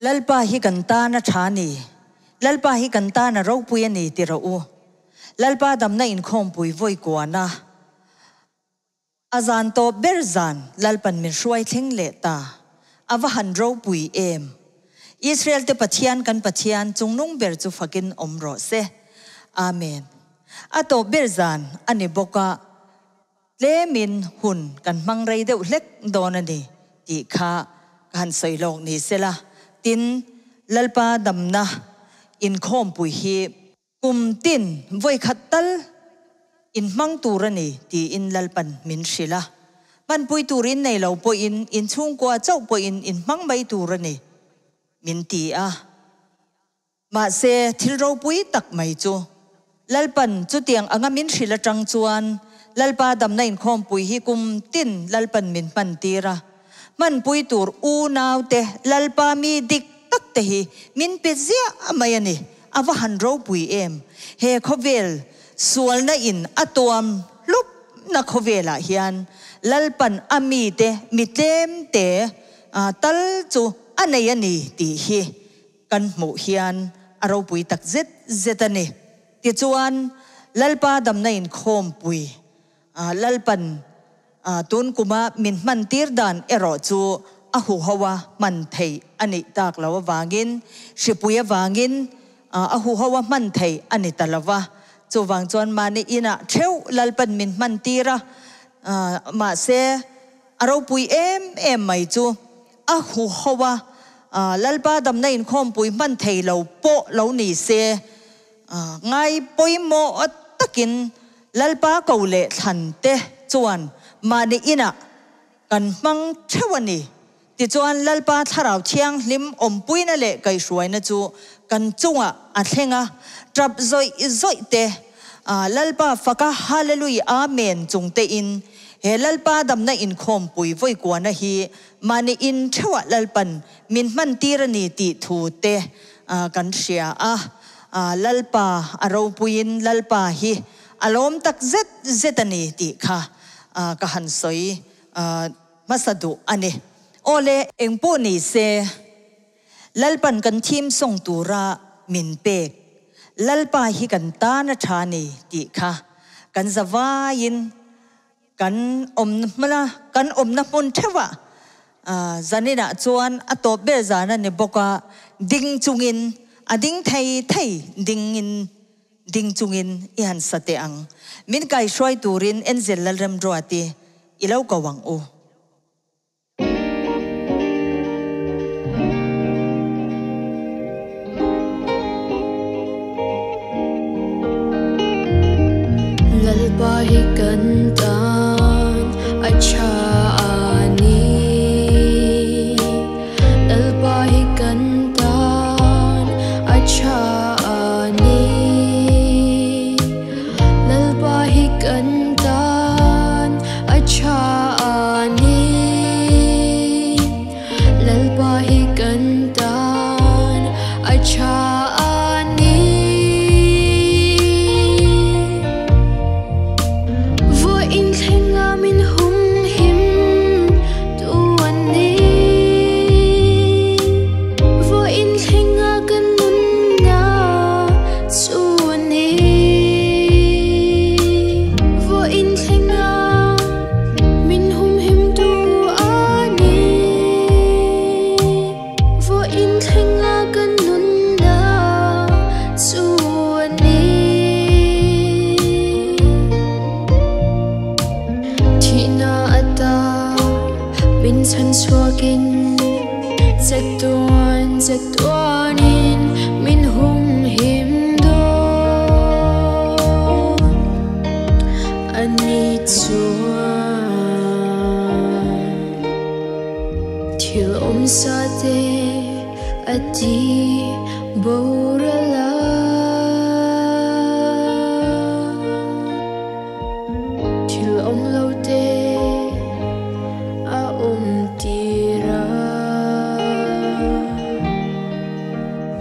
Lalpa hi kan tan a tha a ni, Lalpa hi kan tan a ropui a ni ti rawh u. Lalpa damna inkhawmpui vawi kuana a zan tawp ber zan Lalpan min hruai thleng leh ta. A va han ropui em! Israel te Pathian kan Pathian chungnung ber chu fakin awm rawh se. Amen. A tawp ber zan a ni bawk a. Tlemin hun kan hmang rei deuh hlek dawn a ni tih kha ka han sawi lawk ni sela. Tin, Lalpa damna inkhawmpui hi kum tin vawi khat tal inhmang tur a ni tiin Lalpan min hrilh a. Hmanpui tur in nei lo pawhin inchhungkua chauh pawhin inhmang mai tur a ni min ti a. Mahse, thil ropui tak mai chu, Lalpan chutiang anga min hrilh atang chuan Lalpa damna inkhawmpui hi kum tin Lalpan min hman tir a. Hmanpui tur unaute Lalpa mi dik tak te hi min pe ziah mai a ni. A va han ropui em! He khawvel sualna in a tuam hlup na khawvelah hian Lalpan a mite mi tlemte tal chu a nei a ni tih hi Kan hmuh hian a ropui tak zet zet a ni. Tichuan, Lalpa damna inkhawmpui Lalpan tun kuma min hman tir dan erawh chu a huho a hman theih a nih tak lo avangin, hripui avangin a huho a hman theih a ni ta lo va. Chuvang chuan mahni inah theuh Lalpan min hman tir a, mahse a ropui em em mai chu A huho a, Lalpa damna inkhawmpui hman thei lo pawh lo ni se, ngai pawimawh takin Lalpa ko leh thlan te chuan mahni inah kan hmang theuh a ni. Tichuan Lalpa Thlarau Thianghlim awmpuina leh kaihhruaina chu kan chungah a thleng a, tap zawih zawih te, Lalpa faka Hallelui Amen chung tein he Lalpa damna inkhawmpui vawikuana hi Mahni in theuhah Lalpan min hman tir a ni tih thu te kan hria a, Lalpa a ropuiin Lalpa hi a lawm tak zet zet a ni tih kha ka han sawi hmasa duh a ni. Aw le, engpawh ni se Lalpan kan thim sawng tura min pek Lalpa hi kan tan a tha a ni tih kha kan zavaiin Kan awmna kan awmna hmun theuhah zaninah chuan a tawp ber zan a ni bawk a, ding chungin a ding thei thei dingin ding chungin i han sa teh ang. Min kaihruai turin Enzel Lalremruati i lo ko ang u. Lalpa hi kan tan a tha a ni. Lalpa hi kan tan a tha a ni. Lalpa hi kan tan a tha a ni. Lalpa hi kan tan a tha a ni. Vawiin thlenga min hum him tu an ni. Vawiin thlenga kan nunna chu a ni. Vawiin thlenga min humhim tu a ni. Vawiin thlenga kan nunna chu a ni. Thihna ata min chhan chhuakin chatuan chatuanin min humhim dawn a ni chuan thil awmsa te a ti boral a. Thil awm lo te a awm tir a.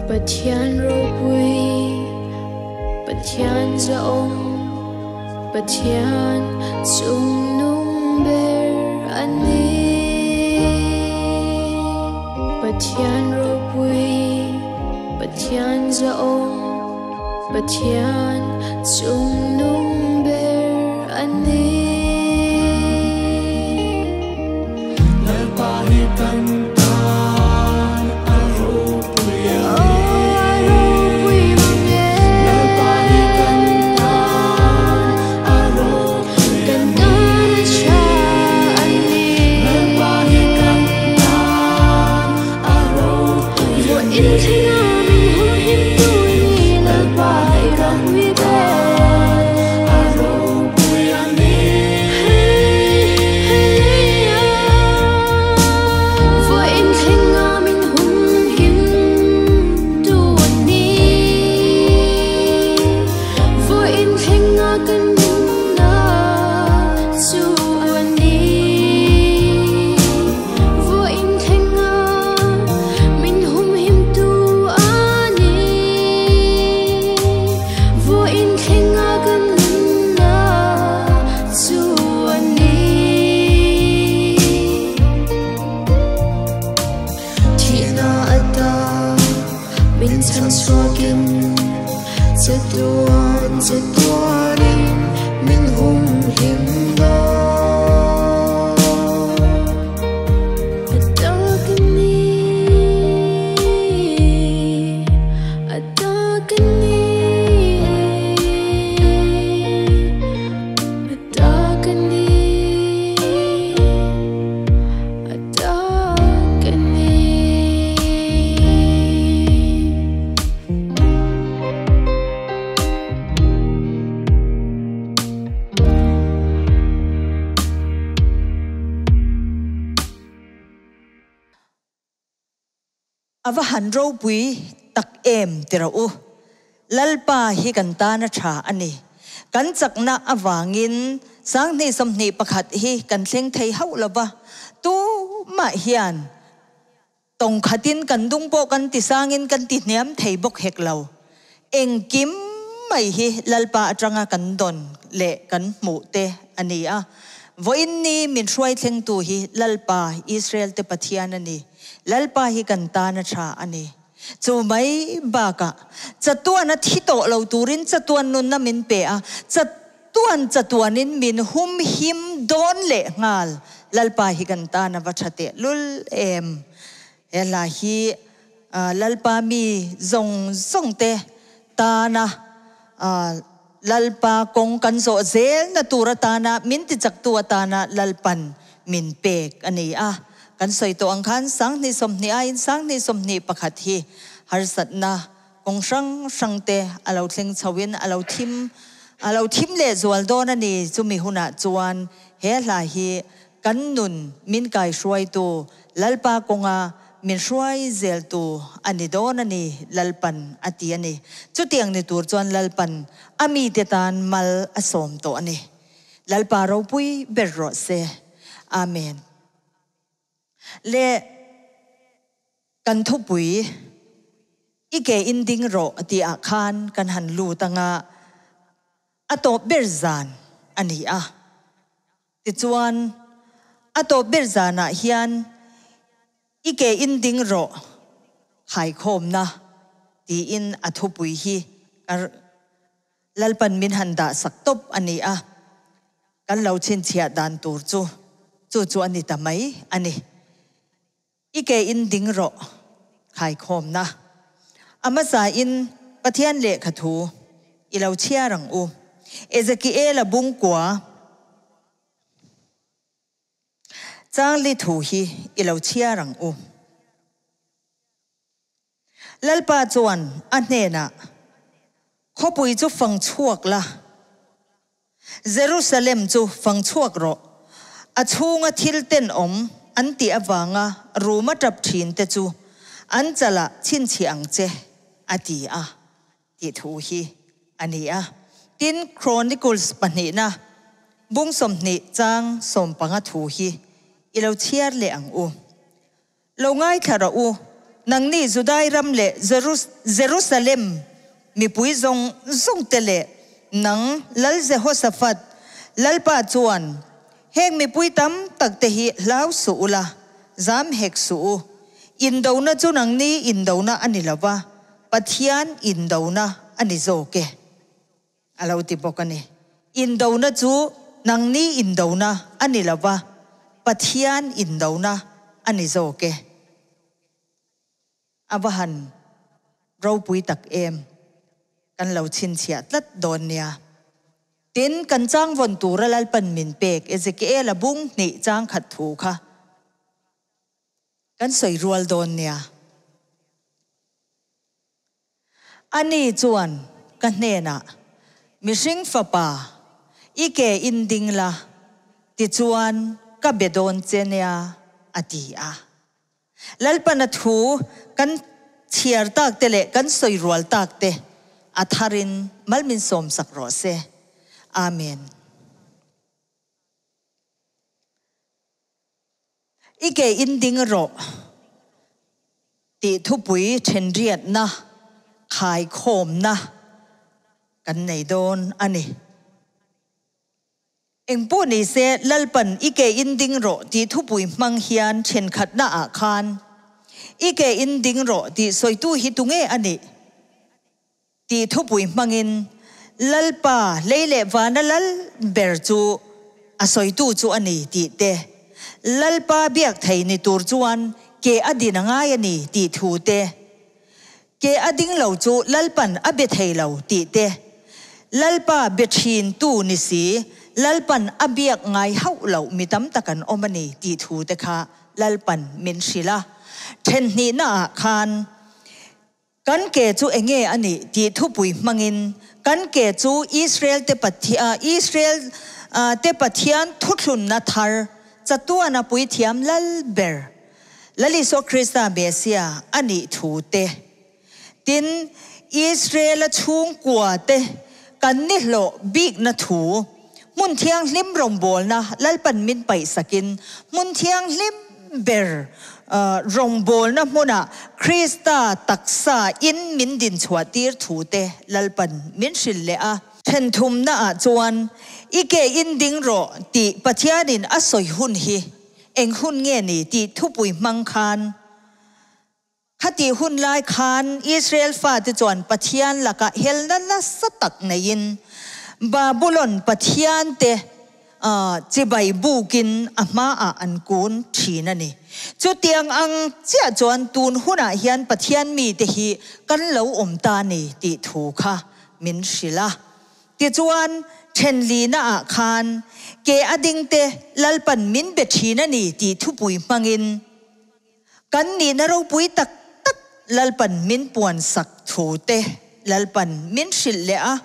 Pathian ropui, Pathian zahawm, Pathian chungnung ber a ni. Pathian ropui, Pathian zahawm, Pathian chungnung ber a ni. Lalpa hi kan tan a ropui a ni. Aw a ropui mang e. Lalpa hi kan tan a ropui a Kan ni. tan a tha a ni. Lalpa hi kan tan a ropui a Vawiin ni. thlenga min humhim tu a ni. Lalpa Lalpa hi i kan ropui tan a ber. ropui a ni. Vawiin thlenga min humhim tu a ni. Vawiin thlenga kan nunna chu a ni. Vawiin thlenga min humhim tu a ni. Vawiin thlenga kan nunna chu a ni. Thihna ata min chhan chhuakin chatuan chatuanin min humhim dawn. A ta ka ni, a ta ka ni, a ta ka ni, a ta ka ni. A va han ropui tak em ti rawh u. Lalpa hi kan tan a tha a ni. Kan chakna avangin Sanghnih 21 hi kan thleng thei hauh lo va. Tumah hian tawng khatin kan dung pawh kan ti sangin kan ti hniam thei bawk hek lo. Engkim mai hi Lalpa atanga kan dawn leh kan hmuh te a ni a. Vawiin ni min hruai thlengtu hi Lalpa, Israel te Pathian a ni. Lalpa hi kan tan a tha a ni. Chu mai bakah chatuan a thi tawh lo turin chatuan nunna min pe a, chatuan chatuanin min humhim dawn leh nghal. Lalpa hi kan tan a va tha teh lul em. He hla hi Lalpa mi zawng zawng te tana Lalpa kawng kan zawh zelna tur atana min tichaktu atana Lalpan min pek a ni a. Kan sawi tawh ang khan Sanghnih 20 aiin Sanghnih 21 hi harsatna kawng hrang hrang te a lo thleng chhoin a lo thim a lo thim leh zual dawn a ni. Chumi hunah chuan he hla hi kan nun min kaihruaitu Lalpa kawnga min hruai zeltu a ni dawn a ni, Lalpan a ti a ni. Chutiang ni tur chuan Lalpan a mite tan mal a sawm tawh a ni. Lalpa ropui ber rawh se. Amen. Le kan thupui i ke in ding rawh tih ah khan kan han lut anga a tawp ber zan a ni a. Tichuan a tawp ber zanah hian i ke in ding rawh khaikhawmna tiin a thupui hi ka Lalpan min han dah sak tawp a ni a. Kan lo chhinchhiah dan tur chu chu chu a ni ta mai a ni. I ke in ding rawh khaikhawmna. A hmasa in Pathian lehkha thu i lo chhiar ang u. Ezekiela bungkua changli thu hi i lo chhiar ang u. Lalpa chuan a hnenah, Khawpui chu fang chhuak la, Jerusalem chu fang chhuak rawh, a chhunga thil tenawm an tih avanga ruma tap thin te chu an chalah chhinchhiah ang che, a ti a, tih thu hi a ni a. Tin, Chronicles pahnihna bung 20 chang 15 thu hi i lo chhiar leh ang u. Lo ngaithla rawh u, nangni Judai ram leh Jerusalem mipui zawng zawng te leh nang Lal Jehoshaphat, Lalpa chuan heng mipui tam tak te hi hlau suh ula, zam hek suh u. Indona chu nangni indona a ni lo va, Pathian indona a ni zawk e, a lo ti bawk a ni. Indona chu nangni indona a ni lo va, Pathian indona a ni zawk e. A va han ropui tak em! Kan lo chhinchhiah tlat dawn nia. Tin, kan changvawn tura Lalpan min pek Ezekiela bung hnih changkhat thu kha kan sawi rual dawn nia. Ani chuan ka hnenah, Mihring fapa, i ke in ding la, tichuan ka be dawn che nia, a ti a. Lalpana thu kan chhiar tak te leh kan sawi rual tak te a tharin mal min sawmsak rawh se. Amen. I ke in ding rawh tih thupui thenriatna khaikhawmna kan nei dawn a ni. Engpawh ni se, Lalpan i ke in ding rawh tih thupui hmang hian thenkhatna ah khan I ke in ding rawh tih sawitu hi tunge a nih? tih thupui hmangin Lalpa lei leh vana lal ber chu a sawitu chu a ni tih te, Lalpa biak thei ni tur chuan ke a din a ngai a ni tih thu te, Ke a ding lo chu Lalpan a be thei lo tih te, Lalpa be thin tu ni si, Lalpan a biak ngai hauh loh mi tam tak an awm a ni tih thu te kha Lalpan min hrilh a. Then hnihna ah khan kan ke chu enge a nih tih thupui hmangin kan ke chu Israel te Israel te Pathian thuthlunna thar chatuana puithiam lal ber Lal Isua Krista Messia a nih thu te, tin, Israela chhungkua te kan ni hlawh bikna thu, hmun thianghlim rawngbawlna Lalpan min paihsakin hmun thianghlim ber rawngbawlna hmunah Krista taksa in min dinchhuah tir thu te Lalpan min hrilh leh a. Thenthumna ah chuan i ke in ding rawh tih Pathianin a sawi hun hi Eng hun nge ni tih thupui hmang khan khatih hun lai khan Israel fate chuan Pathian lakah helna nasa tak neiin Babulon pathiante chibai bukin a hmaah an kun thin a ni. Chutiang ang chiah chuan tun hunah hian Pathian mite hi kan lo awm ta ni tih thu kha min hrilh a. Tichuan, thenlina ah khan ke a dingte Lalpan min be thin a ni tih thupui hmangin kan nihna ropui tak tak Lalpan min puansak thu te Lalpan min hrilh leh a.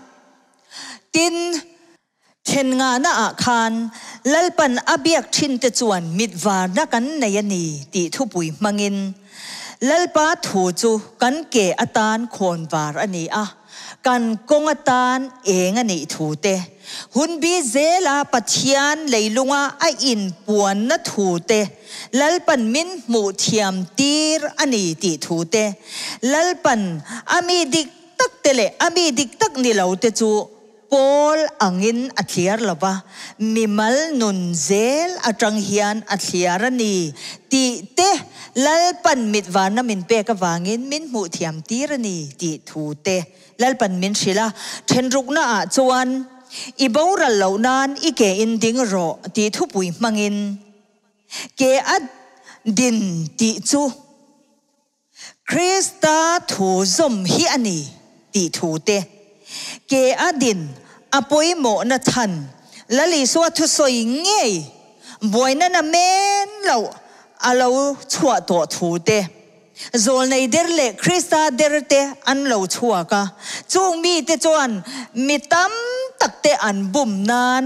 Tin, thenngahna ah khan Lalpan a biak thin te chuan mitvarna kan nei a ni tih thupui hmangin Lalpa thu chu kan ke atan khawnvar a ni a. Kan kawng atan eng a nih thu te, hunbi zela Pathian leilunga a inpuanna thu te, Lalpan min hmuh thiam tir a ni tih thu te, Lalpan a mi dik tak te leh a mi dik tak ni lo te chu Pawl angin a thliar lo va, mimal nun zel atang hian a thliar a ni tih te Lalpan mitvarna min pek avangin min hmuh thiam tir a ni tih thu te Lalpan min hrilh a. Thenrukna ah chuan i boral loh nan i ke in ding rawh tih thupui hmangin ke a din tih chu Krista thu zawm hi a ni tih thu te, ke a din a pawimawhna chhan Lal Isua thusawi ngei buaina na men loh a lo chhuah tawh thu te, zawlnei der leh Krista der te an lo chhuak a, chung mite chuan mi tam tak te an bum nan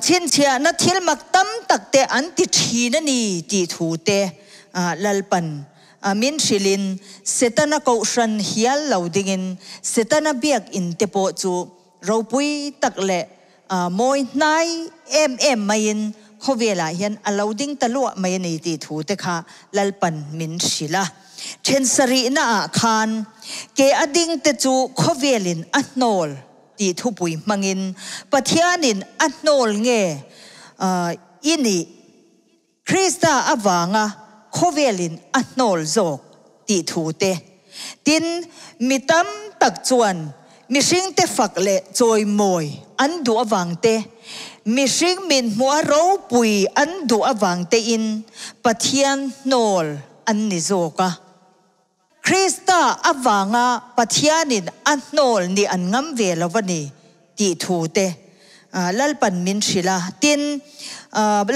chhinchhiahna thil mak tam tak te an ti thin a ni tih thu te Lalpan min hrilhin Setana kohhran hial lo dingin Setana biakinn te pawh chu ropui tak leh mawi hnai em em maiin khawvelah hian a lo ding ta luah mai a ni tih thu te kha Lalpan min hrilh a. Then sarihna ah khan ke a ding te chu khawvelin a hnawl tih thupui hmangin Pathianin a hnawl nge i nih? Krista avanga khawvelin a hnawl zawk tih thu te. Tin, mi tam tak chuan mihringte fak leh chawimawi an duh avang te, mihring min hmuha ropui an duh avang tein Pathian hnawl an ni zawk a. Krista avanga Pathianin a hnawl nih an ngam ve lo va ni tih thu te Lalpan min hrilh a. Tin,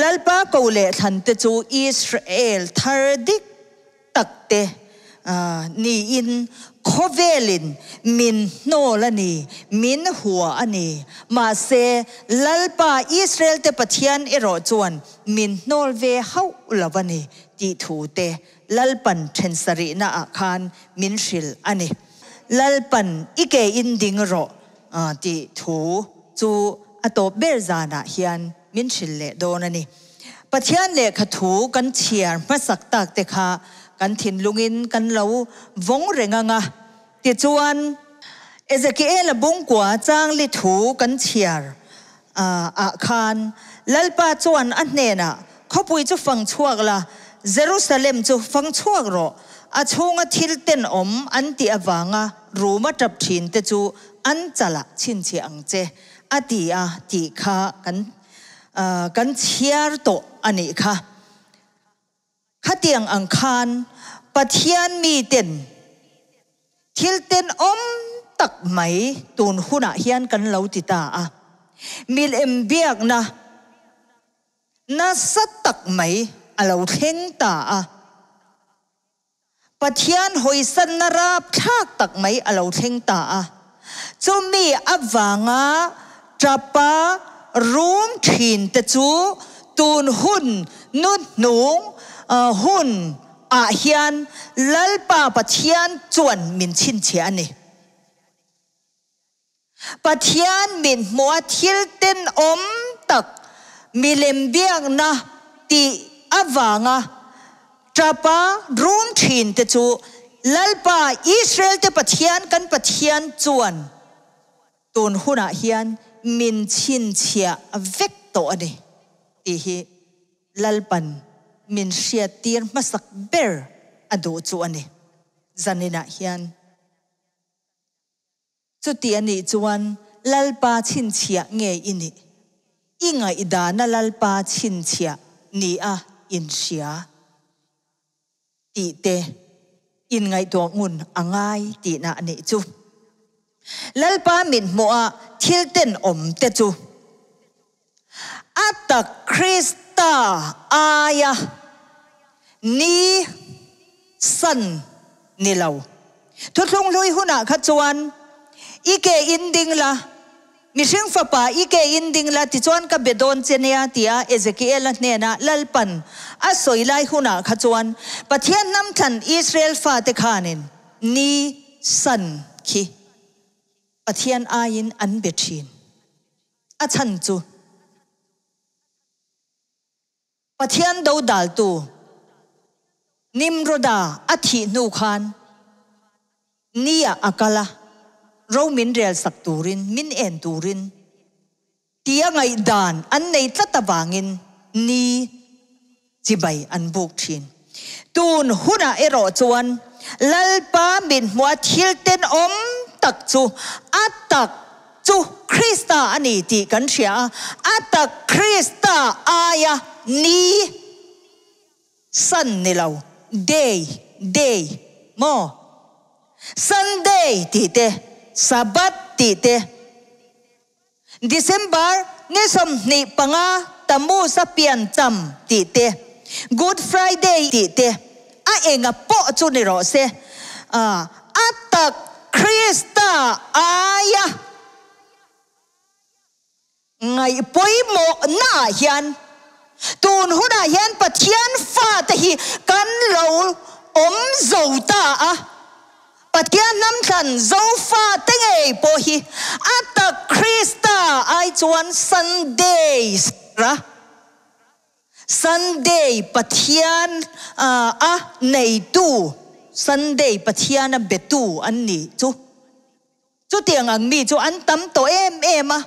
Lalpa ko leh thlan te chu Israel thar dik tak te niin khawvelin min hnawl a ni, min hua a ni. Mahse, Lalpa Israel te Pathian erawh chuan min hnawl ve hauh lo va ni tih thu te Lalpan then sarihna ah khan min hrilh a ni. Lalpan i ke in ding rawh tih thu chu a tawp ber zanah hian min hrilh leh dawn a ni. Pathian lehkha thu kan chhiar hmasak tak te kha kan thinlungin kan lo vawng reng ang a, tichuan Ezekiela bungkua changli thu kan chhiar ah khan Lalpa chuan a hnenah, Khawpui chu fang chhuak la, Jerusalem chu fang chhuak rawh, a chhunga thil tenawm an tih avanga ruma tap thin te chu an chalah chhinchhiah ang che, a ti a tih kha kan kan chhiar tawh a nih kha. Khatiang ang khan Pathian miten thil tenawm tak mai tun hunah hian kan lo ti ta a, milem biakna nasa tak mai a lo thleng ta a, Pathian hawisanna rapthlak tak mai a lo thleng ta a, chumi avanga tapa rum thin te chu tun hun nu hnung hun ah hian Lalpa Pathian chuan min chhinchhiah a ni. Pathian min hmuha thil tenawm tak milem biakna tih avanga tapa rum thin te chu Lalpa Israel te Pathian kan Pathian chuan tun hunah hian min chhinchhiah vek tawh a ni tih hi Lalpan min hriattir hmasak ber a duh chu a ni zaninah hian. Chuti a nih chuan Lalpa chhinchhiah nge i nih? I ngaihdana Lalpa chhinchhiah ni a inhria tih te inngaihtuah ngun a ngai tihna a nih chu. Lalpa mithmuha thil tenawm te chu a tak Krista aia ni san ni lo. Thuthlung hlui hunah kha chuan, I ke in ding la, mihring fapa i ke in ding la, tichuan ka be dawn che nia, tia Ezekiela hnena Lalpan a sawi lai hunah kha chuan Pathian hnamthlan Israel fate khanin ni san khi Pathian aiin an be thin. A chhan chu Pathian dodaltu Nimroda a thih hnu khan nia a kal a, ro min rel sak turin, min en turin tia ngaihdan an nei tlat avangin ni chibai an buk thin. Tun hunah erawh chuan Lalpa min hmuha thil tenawm tak chu a tak chu Krista a ni tih kan hria a, a tak Krista aia ni san ni lo, day, day, maw? Sunday tih te, Sabbath tih te, December ni 25 Tammuz a pian cham tih te, Good Friday tih te, a enga pawh chu ni rawh se, a tak Krista aia ngaih pawimawhna ah hian tun hunah hian Pathian fate hi kan lo awm zo ta a. Pathian hnamthlan Zofate ngei pawh hi a tak Krista ai chuan Sunday ra, Sunday Pathian a neitu, Sunday Pathian a betu an ni chu. Chutiang ang mi chu an tam tawh em em a,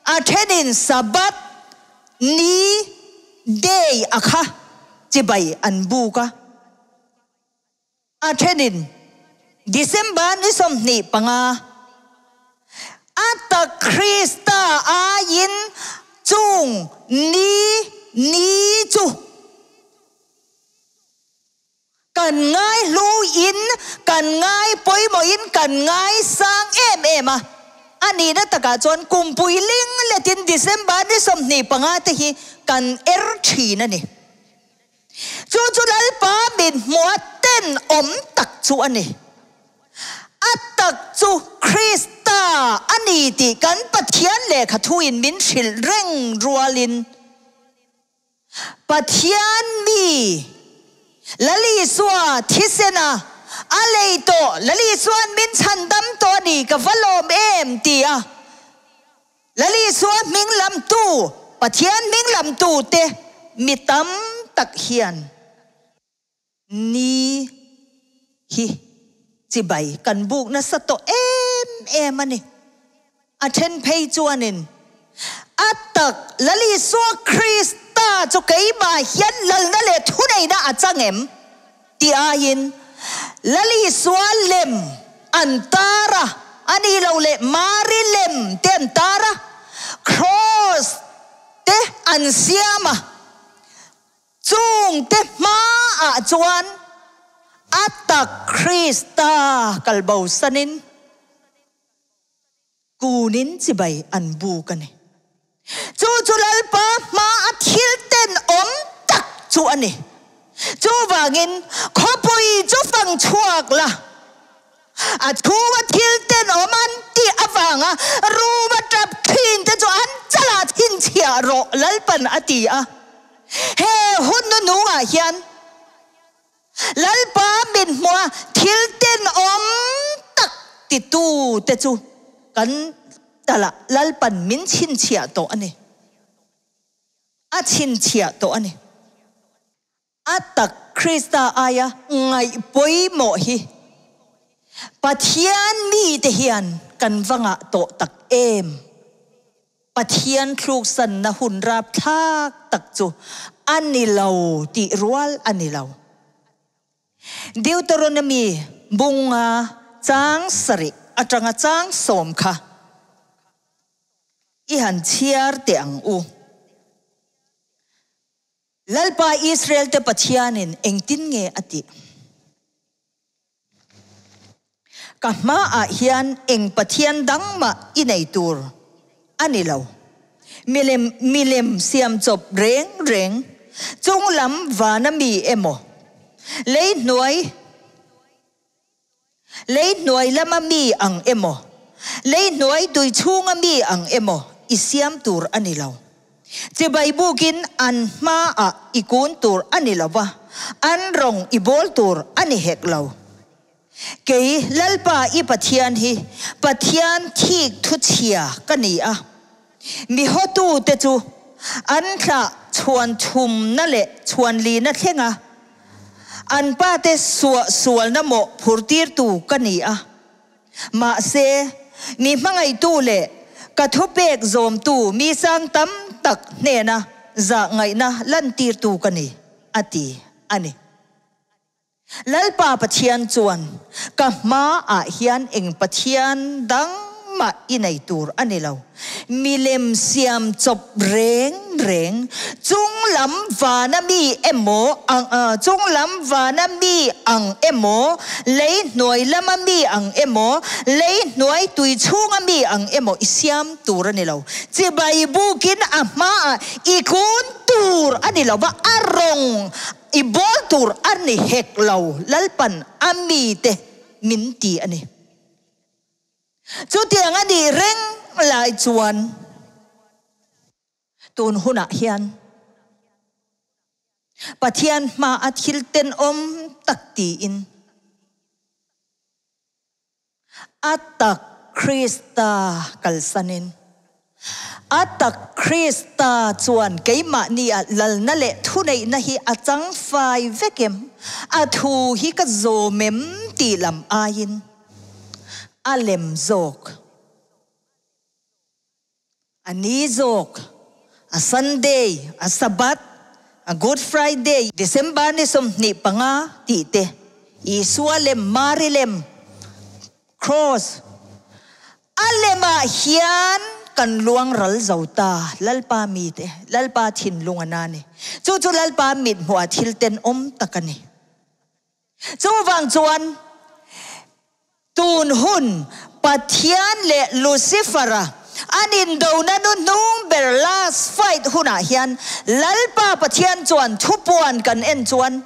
a thenin Sabbath ni, day, a kha chibai an buk a. A thenin December ni 25 a tak Krista aiin chung ni ni chu kan ngai hluin kan ngai pawimawhin kan ngai sang em em a. A nihna takah chuan kumpui ling letin December ni 25 te hi kan er thin a ni. Chu chu Lalpa mit hmuha tenawm tak chu a ni. A tak chu Krista a ni tih kan Pathian lehkha thuin min hrilh reng rualin Pathian mi Lal Isua thisena a lei tawh Lal Isua'n min chhandam tawh a ni ka va lawm em ti a Lal Isua hming lamtu, Pathian hming lamtu te mi tam tak hian ni hi chibai kan buk nasa tawh em em a ni. A then phei chuanin a tak Lal Isua Krista chu keimah hian lalna leh thuneihna a chang em? Tih aiin Lal Isua lem an tar a, a nih loh leh Mari lem te an tar a, Kraws te an siam a, chung te hmaah chuan a tak Krista kalbosanin Kunin chibai an buk a ni. Chu chu Lalpa hma a thil tenawm tak chu a ni. Chuvangin khawpui chu fang chhuak la, a chhunga thil tenawm an tih avanga ruma tap thin te chu an chalah chhinchhiah rawh Lalpan a ti a. He hun nunungah hian Lalpa min hmuh a, thil tenawm tak titu te chu kan talah Lalpan min chhinchhiah tawh a ni. A chhinchhiah tawh a ni. A tak Krista aia ngaih pawimawh hi Pathian mite hian kan va ngah tawh tak em? Pathian thluksanna hun rapthlak tak chu a ni lo tih rual a ni lo. Deuteronomy bunga chang sarih atanga chang sawm kha i han chhiar teh ang u. Lalpa Israel-te Pathianin engtin nge a tih? Ka hmaah hian eng Pathian dang mah i nei tur a ni lo. Milem milem siam chawp reng reng, chunglam vana mi emaw, lei hnuai lei hnuai lama mi ang emaw, lei hnuai tui chhunga mi ang emaw i siam tur a ni lo. Chibai bukin an hmaah i kun tur a ni lo va, an rawng i bawl tur a ni hek lo. Kei Lalpa i Pathian hi Pathian thik thuchhia ka ni a, mi hawtute chu an thlah chhuan thumna leh chhuan lina thlenga an pate suahsualna mawh phurtirtu ka ni a. Mahse, mi hmangaihtu leh ka thupek zawmtu mi sang tam tak hnena zahngaihna lantirtu ka ni, a ti a ni. Lalpa Pathian chuan, Ka hmaah hian eng Pathian dang mah i nei tur a ni lo. Milem siam chawp reng reng, chung lam vana mi emaw ang chung lam vana mi ang emaw, lei hnuai lama mi ang emaw, lei hnuai tui chhunga mi ang emaw i siam tur a ni lo. Chibai bukin a hmaah i kun tur a ni lo va, a rawng i bawl tur a ni hek lo, Lalpan a mite min ti a ni. Chutiang a nih reng lai chuan tun hunah hian Pathian hmaa thil tenawm tak tiin a tak Krista kalsanin a tak Krista chuan keimahnia lalna leh thuneihna hi a chang fai vek em? A thu hi ka zawm em tih lam aiin A lem zawk. A ni zawk. A Sunday, a Sabbath, a Good Friday, December ni 25 tih te Isua lem, Mari lem, Kross a lemah hian kan luang ral zo ta, Lalpa mite, Lalpa thinlung a na ni. Chu chu Lalpa mit hmuhah thil tenawm tak a ni. Chuvang chuan tun hun Pathian leh Lucifer-a an indona nu hnung ber last fight hunah hian Lalpa Pathian chuan thupuan kan en chuan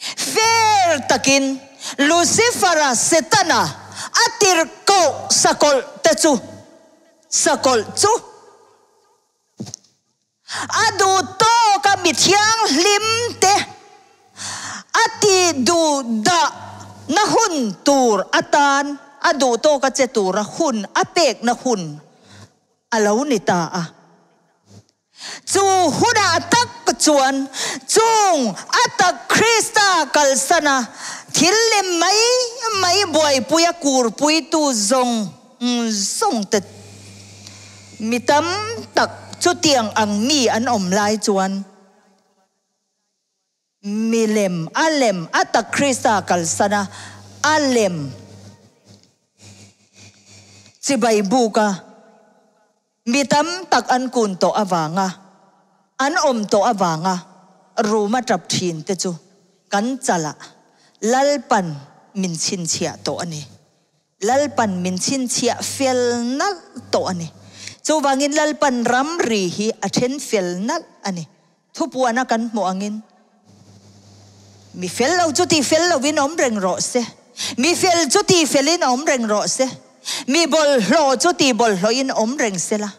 fair takin Lucifer-a Setana a tirhkoh sakawlh te chu sakawlh chu A duh tawk a mi thianghlim te a tih duh dah na hun tur atan a duh tawk a che tura hun a pek na hun a lo ni ta a. Chu hunah tak chuan chung a tak Krista kalsan a thil lem mai mai buaipui a kurpuitu zawng zawng te Mi tam tak chutiang ang mi an awm lai chuan milem, a lem, a tak Krista kalsan a, a lem chibai buk a, mi tam tak an kun tawh avanga, an awm tawh avanga rum a tap thin te chu kan chalah Lalpan min chhinchhiah tawh a ni. Lalpan min chhinchhiah fel nalh tawh a ni. Chuvangin Lalpan ramri hi a then fel nalh a ni. Thupuana kan hmuh angin, Mi fel lo chu ti fel lovin awm reng rawh se, mi fel chu ti felin awm reng rawh se, mi bawlhhlawh chu ti bawlhhlawhin awm reng se la,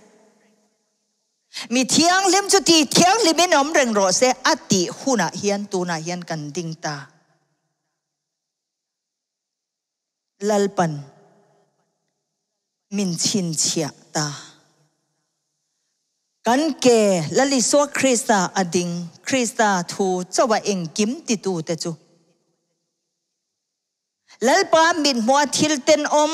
mi thianghlim chu ti thianghlimin awm reng rawh se a tih hunah hian tunah hian kan ding ta. Lalpan min chhinchhiah ta. Kan ke Lal Isua Krista a ding, Krista thu chauha engkim titute chu. Lalpa mithmuha thil tenawm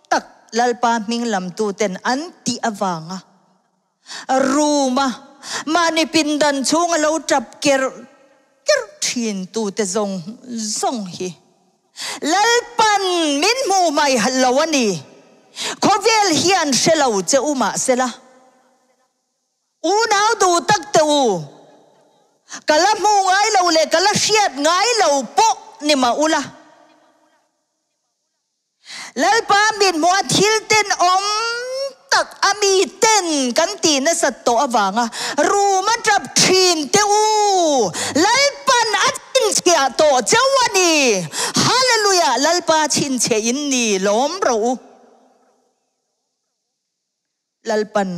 tak Lalpa hming lamtuten an tih avanga room-a mahni pindan chhunga lo tap kerh kerh thintute zawng zawng hi Lalpan min hmuh hmai lo a ni. Khawvel hian hre lo che u mahsela, unau duh tak teh u, ka la hmuh ngai lo leh ka la hriat ngai lo pawh ni mah ula. Lalpa mithmuha thil tenawm tak a mi ten kan tih nasat tawh avanga rum a tap thin teh u, Lalpan a chhinchhiah tawh cheu a ni. Hallelujah! Lalpa chhinchhiah in ni lawm rawh u. Lalpan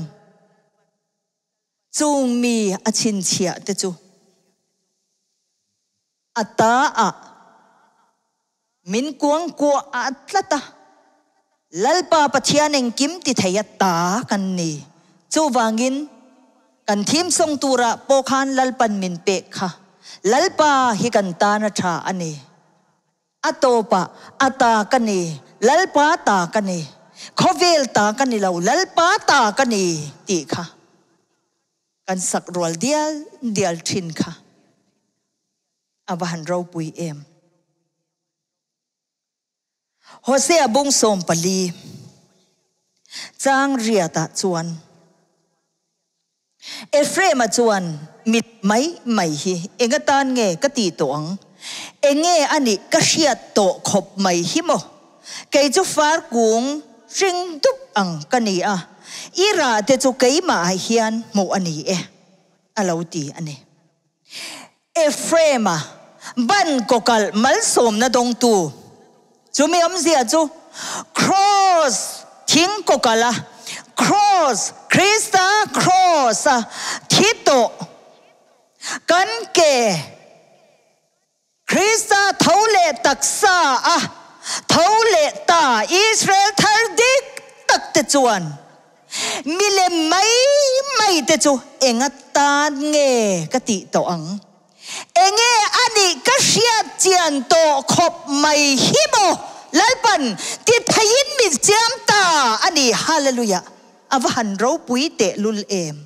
chung mi a chhinchhiah te chu a ta ah Min kuangkuah a tlat a, Lalpa Pathian engkim ti thei a ta kan ni. Chuvangin, kan thim sawng turah pawh khan Lalpan min pek kha. Lalpa hi kan tan a tha a ni. A tawpah a ta ka ni, Lalpa ta ka ni. Khawvel ta ka ni lo, Lalpa ta ka ni tih kha kan sak rual dial dial thin kha. A va han ropui em. Hosea bung 14 chang riatah chuan Ephraim-a chuan mit mai mai hi eng atan nge ka tih tawh ang? Enge a nih ka hriat tawh khawp mai hi maw? Kei chu far kung hring dup ang ka ni a, i rah te chu keimah ah hian hmuh a ni e, a lo ti a ni. Ephraim-a ban kawkalh malsawmna dawngtu chumi awmzia chu Kraws thing kawkalh a, Kraws, Krista Kraws-a thi tawh kan ke Krista tho leh taksa a tho leh ta Israel thar dik tak te chuan Milem mai mai te chu eng atan nge ka tih tawh ang? Enge a nih ka hriat chian tawh khawp mai hi maw? Lalpan ti theiin min siam ta a ni. Hallelujah! A va han ropui tehlul em!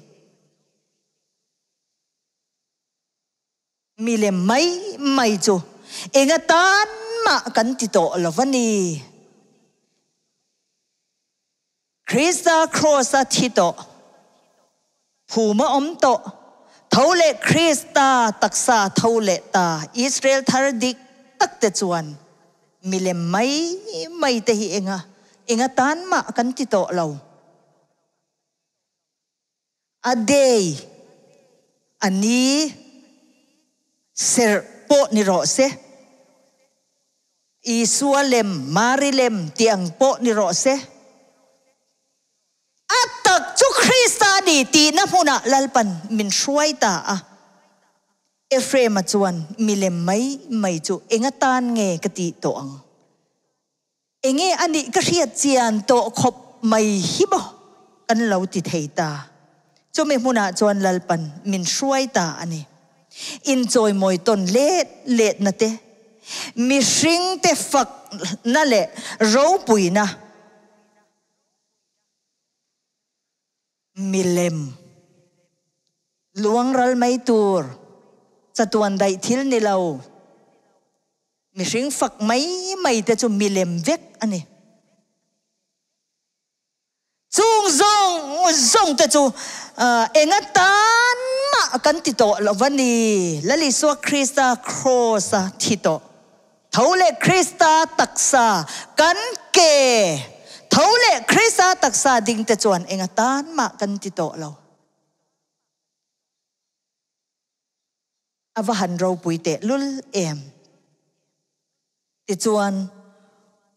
Milem mai mai chu. eng atan mah kan ti tawh lo va ni. Krista Kraws-a thi tawh, phum a awm tawh, tho leh Krista taksa tho leh ta Israel thar dik tak te chuan milem mai mai te hi enga eng atan mah kan ti tawh lo. A day, a ni, serh pawh ni rawh se. Isua lem, Mari lem tih ang pawh ni rawh se. A tak chu Krista a ni tihna hmunah Lalpan min hruai ta a. Ephraim-a chuan milem mai mai chu eng atan nge ka tih tawh ang? Enge a nih ka hriat chian tawh khawp mai hi maw kan lo ti thei ta. Chumi hmunah chuan Lalpan min hruai ta a ni. Inchawimawi tawn let letna te, mihringte fakna leh ropuina, milem luang ral mai tur chatuan daih thil ni lo. Mihring fak mai mai te chu milem vek a ni. Chung zawng zawng te chu eng atan mah kan ti tawh lo va ni. Lal Isua Krista Kraws-a thi tawh. Tho leh Krista taksa kan ke. Tho leh Krista taksa ding te chuan eng atan mah kan ti tawh lo. A va han ropui teh lul em? Tichuan,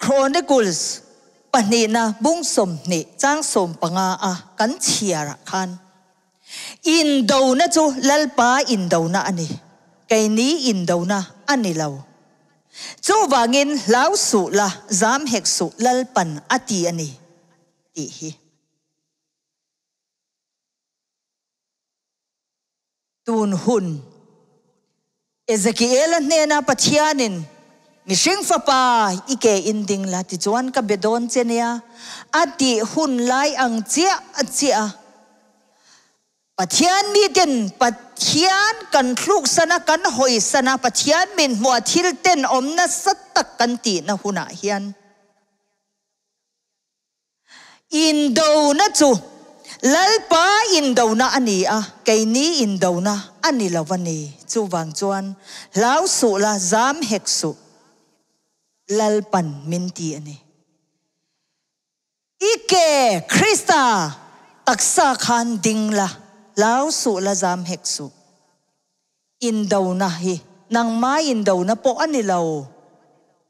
Chronicles pahnihna bung 20 chang 15 a kan chhiarah khan, Indona chu Lalpa indona a ni, keini indona a ni lo. Chuvangin hlau suh la, zam hek suh Lalpan a ti a ni, tih hi. Tun hun, Ezekiela hnena Pathianin, Mihring fapa, i ke in ding la, tichuan ka be dawn che nia, a tih hun lai ang chiah chiah a. Pathian miten Pathian kan thluksan a, kan hawisan a, Pathian min hmuah thil tenawm nasa tak kan tihna hunah hian, Indona chu Lalpa indona a ni a, keini indona a ni lo a ni. Chuvang chuan hlau suh la, zam hek suh. Lalpan min ti a ni. I ke Krista taksa khan ding la, hlau suh la, zam hek suh. Indona hi nangmah indona pawh a ni lo,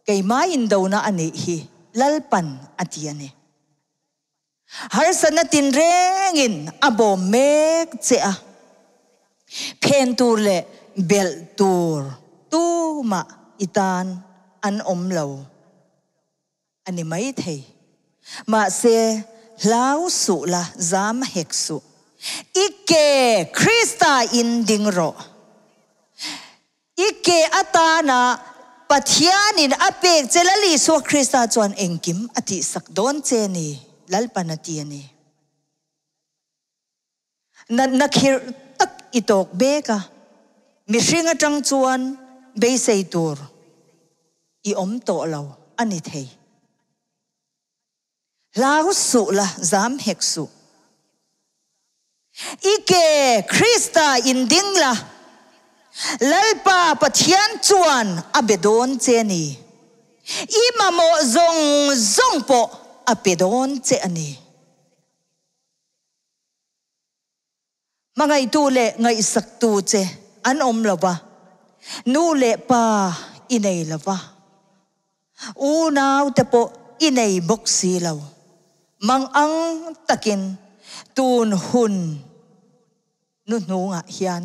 keimah indona a nih hi Lalpan a ti a ni. Harsatna tinrengin a bawm mek che a, phen tur leh belh tur tumah i tan an awm lo a ni maithei. Mahse, hlau suh la, zam hek suh. I ke Krista in ding rawh. I ke atana Pathianin a pek che Lal Isua Krista chuan engkim a tihsak dawn che ni, Lalpan a ti a ni. Natna khirh tak i tawk bek a, mihring atang chuan beisei tur i awm tawh lo a ni thei. Hlau suh la, zam hek suh. I ke Krista in ding la, Lalpa Pathian chuan a be dawn che a ni. I mamawh zawng zawng pawh a pe dawn che a ni. Hmangaihtu leh ngaihsaktu che an awm lo va, nu leh pa i nei lo va, unaute pawh i nei bawk si lo. Mangang takin tun hun nu hnungah hian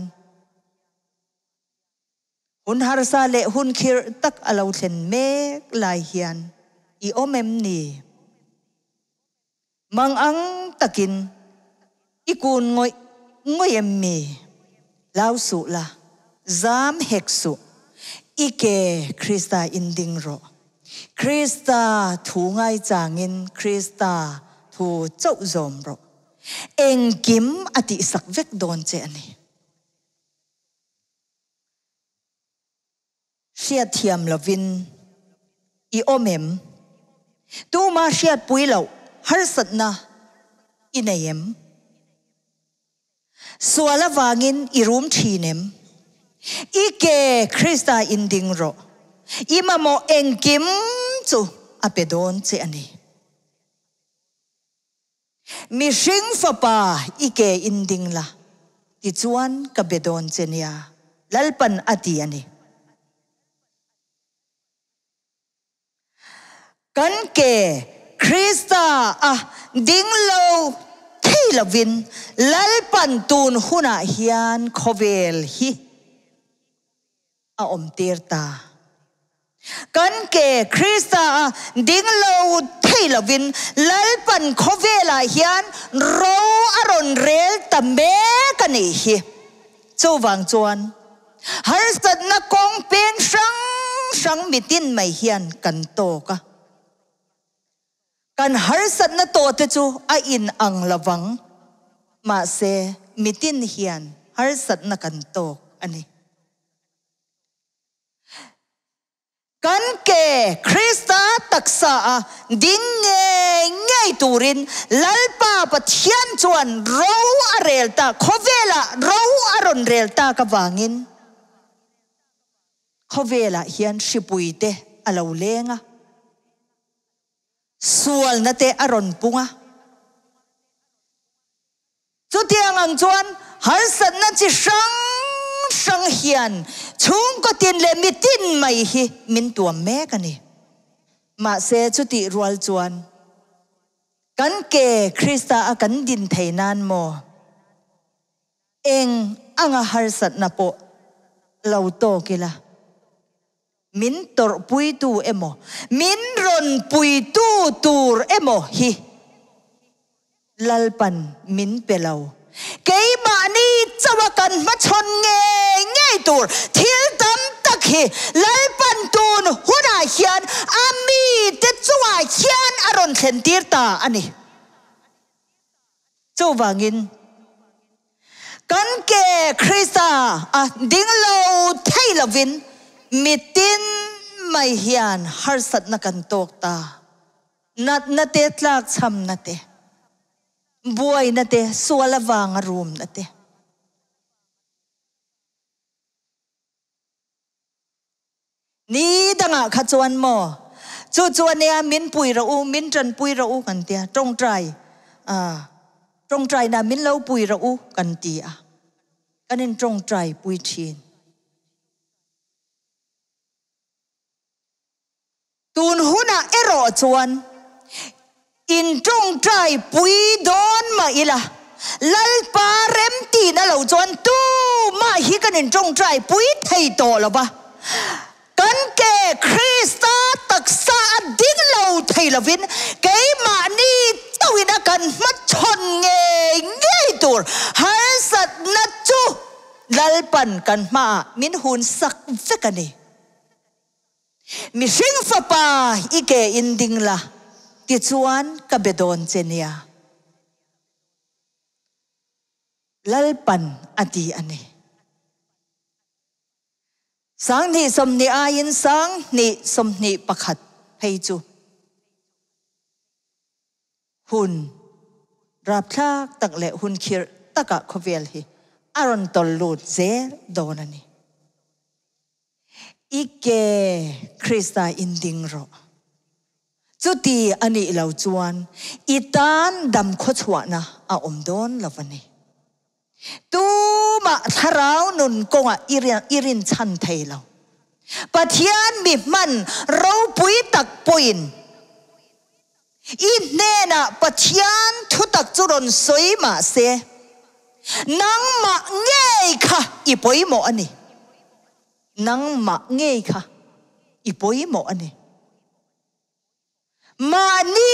Hun harsa leh hun khirh tak a lo thlen mek lai hian i awm em ni? Mangang takin i kun ngawih ngawih em mi? Hlau suh la, zam hek suh, i ke Krista in ding rawh. Krista thu ngaichangin Krista thu chauh zawm rawh. Engkim a tihsak vek dawn che a ni. Hriatthiam lovin i awm em? Tuma hriatpui loh harsatna i nei em? Sual avangin i rum thin em? I ke Krista in ding rawh. I mamawh engkim chu a pe dawn che a ni. Mihring fapa i ke in ding la, tichuan ka be dawn che nia, Lalpan a ti a ni. Kan ke Krista a ding lo thei lovin Lalpan tun hunah hian khawvel hi a awmtir ta. Kan ke Krista a ding lo thei lovin Lalpan khawvelah hian ro a rawn rel ta mek a nih hi. Chuvang chuan harsatna kawng peng hrang hrang mitin mai hian kan tawk a. Kan harsatna tawhte chu a in ang lovang, mahse mitin hian harsatna kan tawk a ni. Kan ke Krista taksa a ding ngei ngei turin Lalpa Pathian chuan ro a rel ta, khawvelah ro a rawn rel tak avangin khawvelah hian hripuite a lo leng a. Sualna te a rawn pung a. Chutiang ang chuan harsatna chi hrang hrang hian chhungkaw tin leh mitin mai hi min tuam mek a ni. Mahse chutih rual chuan kan ke Krista a kan din thei nan maw? Eng anga harsatna pawh lo tawk ila. Min tawrhpuitu emaw, min rawn puitu tur emaw hi Lalpan min pe lo. Keimahni chauha kan hmachhawn ngei ngei tur thil tam tak hi Lalpan tun hunah hian a mite chungah hian a rawn thlentir ta a ni. Chuvangin, kan ke Krista a ding lo thei lovin mitin mai hian harsatna kan tawk ta. Natna te, tlakchhamna te, buaina te, sual avanga rumna te. Ni dangah kha chuan maw? Chu chu ania min pui rawh u, min tanpui rawh u kan tia, tawngtai ah tawngtaina min lo pui rawh u kan ti a, kan in tawngtai pui thin. Tun hunah erawh chuan in tawngtai pui dawn mah ila, Lalpa remtihna lo chuan tumah hi kan in tawngtai pui thei tawh lo va, kan ke Krista taksa a ding lo thei lovin keimahni chauhin a kan hmachhawn ngei ngei tur harsatna chu Lalpan kan hmaah min hun sak vek a ni. Mihring fapa i ke in ding la, tichuan ka be dawn che nia. Lalpan a ti a ni. 2020 aiin 2021 phei chu hun rapthlak tak leh hun khirh takah khawvel hi a rawn tawlh lut zel dawn a ni. I ke Krista in ding rawh. Chuti a nih lo chuan i tan dam khawchhuahna a awm dawn lo a ni. Tumah thlarau nun kawngah i rinchhan thei lo. Pathian mi hman ropui tak pawhin i hnenah Pathian thutak chu rawn sawi mah se, nangmah ngei kha i pawimawh a ni. Nangmah ngei kha i pawimawh a ni. Mahni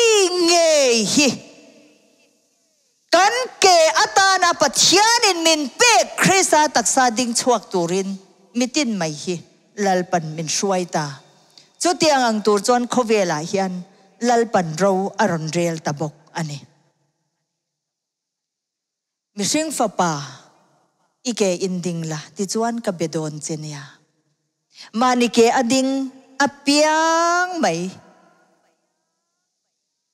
ngei hi kan ke atana Pathianin min pek Krista taksa ding chhuak turin mitin mai hi Lalpan min hruai ta. Chutiang ang tur chuan khawvelah hian Lalpan ro a rawn rel ta bawk a ni. Mihring fapa, i ke in ding la, tichuan ka be dawn che nia. Mahni ke a ding apiang mai.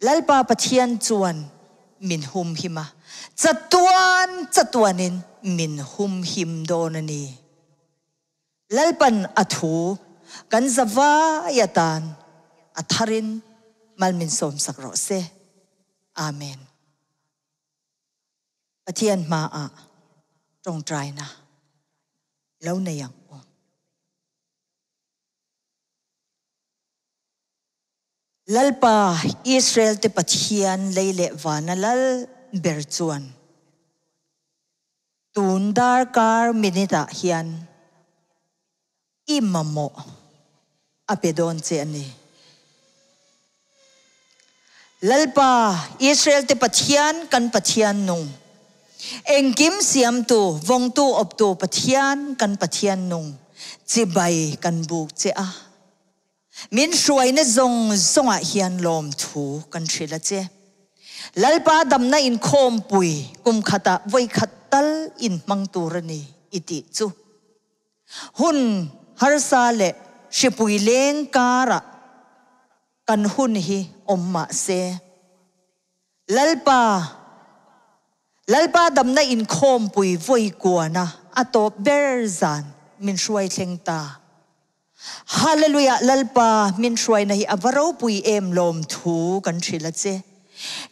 Lalpa Pathian chuan min humhim a, chatuan chatuanin min humhim dawn a ni. Lalpan a thu kan zavai atan a tharin mal min sawmsak rawh se. Amen. Pathian hmaah tawngtaina lo nei ang u. Lalpa, Israel-te Pathian lei leh vana lal ber chuan tun darkar minute-ah hian i mamawh a pe dawn che a ni. Lalpa, Israel-te Pathian, kan Pathian nung, engkim siamtu, vawngtu, awptu Pathian, kan Pathian nung, chibai kan buk che a. Min hruaina zawng zawngah hian lawmthu kan hrilh a che. Lalpa damna inkhawmpui kum khatah vawi khat tal inhmang tur a ni i tih chu. Hun harsa leh hripui leng karah kan hun hi awm mah se. Lalpa, Lalpa damna inkhawmpui vawi kuana a tawp ber zan min hruai thleng ta. Hallelujah Lalpa min hruaina hi a va ropui em lawmthu kan hrilh a che.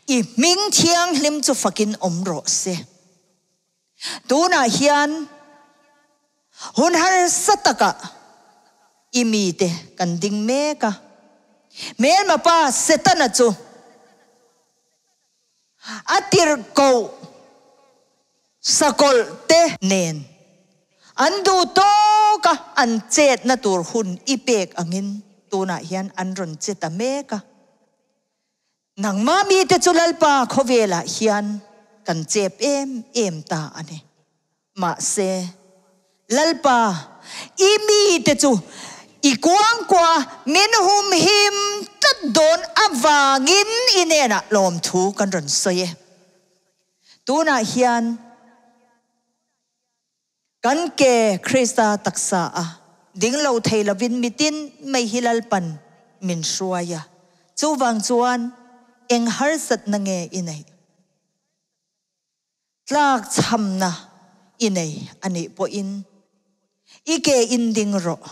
I hming thianghlim chu fakin awm rawh se. Tunah hian hun harsa takah i mite kan ding mek a. Hmelma pa Setana chu a tirhkoh Sakawlh te nen an duh tawk a, an chetna tur hun i pek angin tunah hian an rawn che ta mek a. Nangmah mite chu Lalpa khawvelah hian kan chep em em ta a ni. Mahse, Lalpa, i mite chu i kuangkua min humhim tlat dawn avangin i hnenah lawmthu kan rawn sawi e. Tunah hian kan ke Krista taksa a ding lo thei lovin mitin mai hi Lalpan min hruai a, chuvang chuan eng harsatna nge i neih? Tlakchhamna i nei a nih pawhin i ke in ding rawh.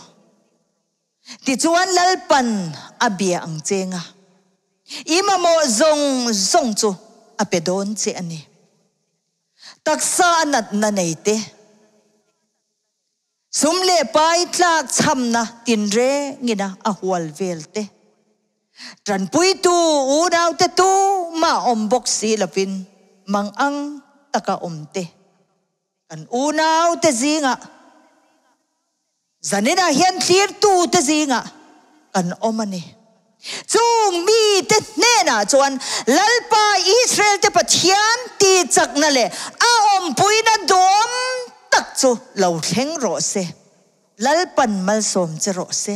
Tichuan Lalpan a bia ang cheng a, i mamawh zawng zawng chu a pe dawn che a ni. Taksa a natna nei te, sum leh pai tlak chhamna tinrengina a hual vel te, tanpuitu unaute tumah awm bawk si lovin mangang taka awm te, kan unaute zingah Zaninah hian tlirtute zingah kan awm a ni. Chung mite hnenah chuan Lalpa Israelte Pathian tihchakna leh a awmpuina duhawm tak chu lo thleng rawh se. Lalpan malsawm che rawh se.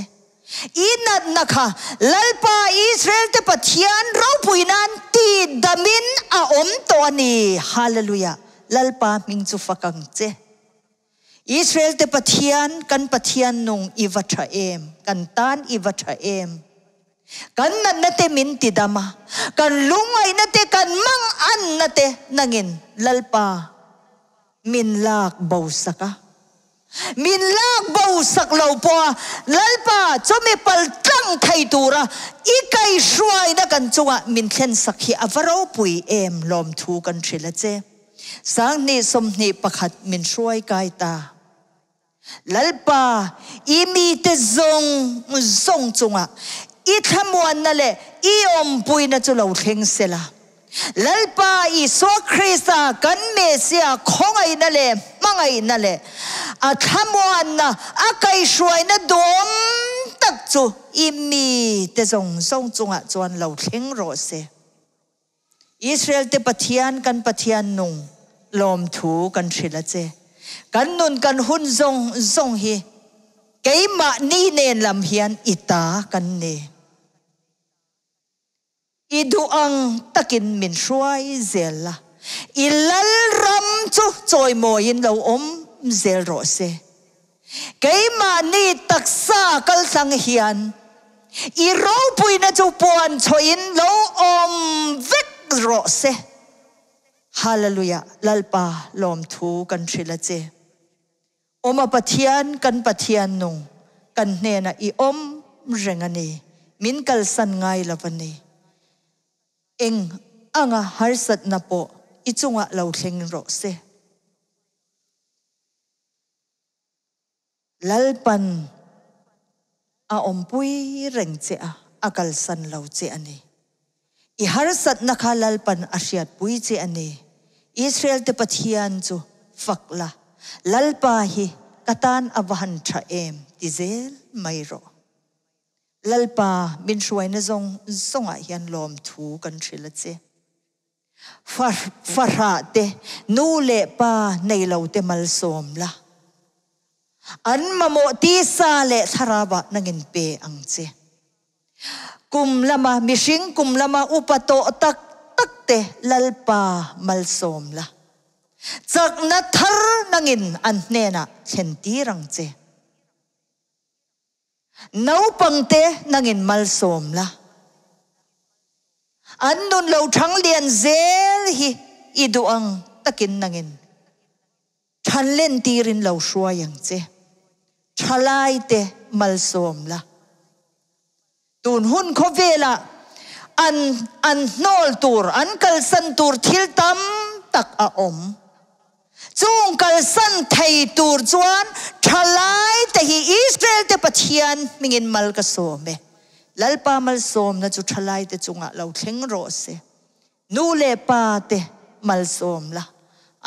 I natna kha Lalpa Israelte Pathian ropui nan tihdamin a awm tawh a ni. Hallelujah! Lalpa hming chu fak ang che. Israel te Pathian, kan Pathian nung i va tha em, kan tan i va tha em. Kan natna te min ti dam a, kan lungngaihna te, kan manganna te nangin Lalpa min lak bo sak a. Min lak bo sak lo pawh a, Lalpa chumi pal tlang thei tura i kaihruaina kan chungah min thlen sak hi a va ropui em lawmthu kan hrilh a che. 2021 min hruai kai ta. Lalpa, i mite zawng zawng chungah i thlamuanna leh i awmpuina chu lo thleng sela. Lalpa Isua Krista kan Messiah khawngaihna leh hmangaihna leh a thlamuanna a kaihhruaina duhawm tak chu i mite zawng zawng chungah chuan lo thleng rawh se. Israel te Pathian kan Pathian nung lawmthu kan hrilh a che. Kan nun kan hun zawng zawng hi keimahni nen lam hian i ta kan ni. I duh ang takin min hruai zel la, i Lalram chu chawimawiin lo awm zel rawh se. Keimahni taksa kaltlang hian i ropuina chu puan chhuahin lo awm vek rawh se. Hallelujah Lalpa lawmthu kan hrilh a che. Awma Pathian kan Pathian nung kan hnenah i awm reng a ni. Min kalsan ngai lo a ni. Eng anga harsatna pawh i chungah lo thleng rawh se. Lalpan a awmpui reng che a, a kalsan lo che a ni. I harsatna kha Lalpan a hriatpui che a ni. Israel-te Pathian chu fak la, Lalpa hi ka tan a va han tha em ti zel mai rawh. Lalpa min hruaina zawng zawngah hian lawmthu kan hrilh a che. Fahrah te, nu leh pa nei lo te malsawm la. An mamawh tisa leh thlarau ah nangin pe ang che. Kum lama mihring kum lama upa tawh tak tak te Lalpa malsawm la. Chakna thar nangin an hnenah thlen tir ang che. Naupangte nangin malsawm la. An nun lo thang lian zel hi i duh ang takin nangin than len tirin lo hruai ang che. Thalaite malsawm la. Tun hun khawvelah an an hnawl tur, an kalsan tur thil tam tak a awm. Chung kalsan thei tur chuan thalai te hi Israel te Pathian hmingin mal ka sawm e. Lalpa malsawmna chu thalai te chungah lo thleng rawh se. Nu leh pa te malsawm la,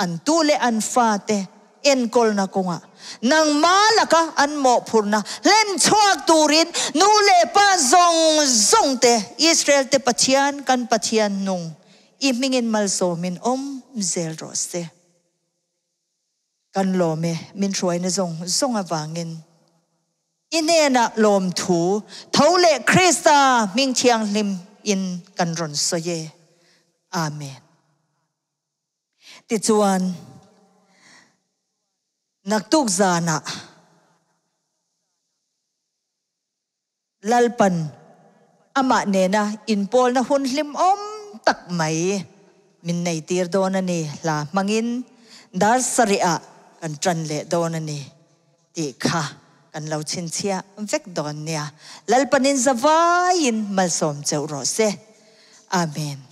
an tu leh an fa te enkawlna kawngah nangma laka an mawhphurhna hlen chhuak turin nu leh pa zawng zawng te Israel te Pathian kan Pathian nung i hmingin malsawmin awm zel rawh se. Kan lawm e, min hruaina zawng zawng avangin. I hnenah lawmthu tho leh Krista hming thianghlim in kan rawn sawi e. Amen. Tichuan, naktuk zanah Lalpan amah nena inpawlna hun hlimawm tak mai min neitir dawn a ni. Hla hmangin dar sarihah kan tan leh dawn a ni tih kha kan lo chhinchhiah vek dawn nia. Lalpanin zavaiin malsawm cheuh rawh se. Amen.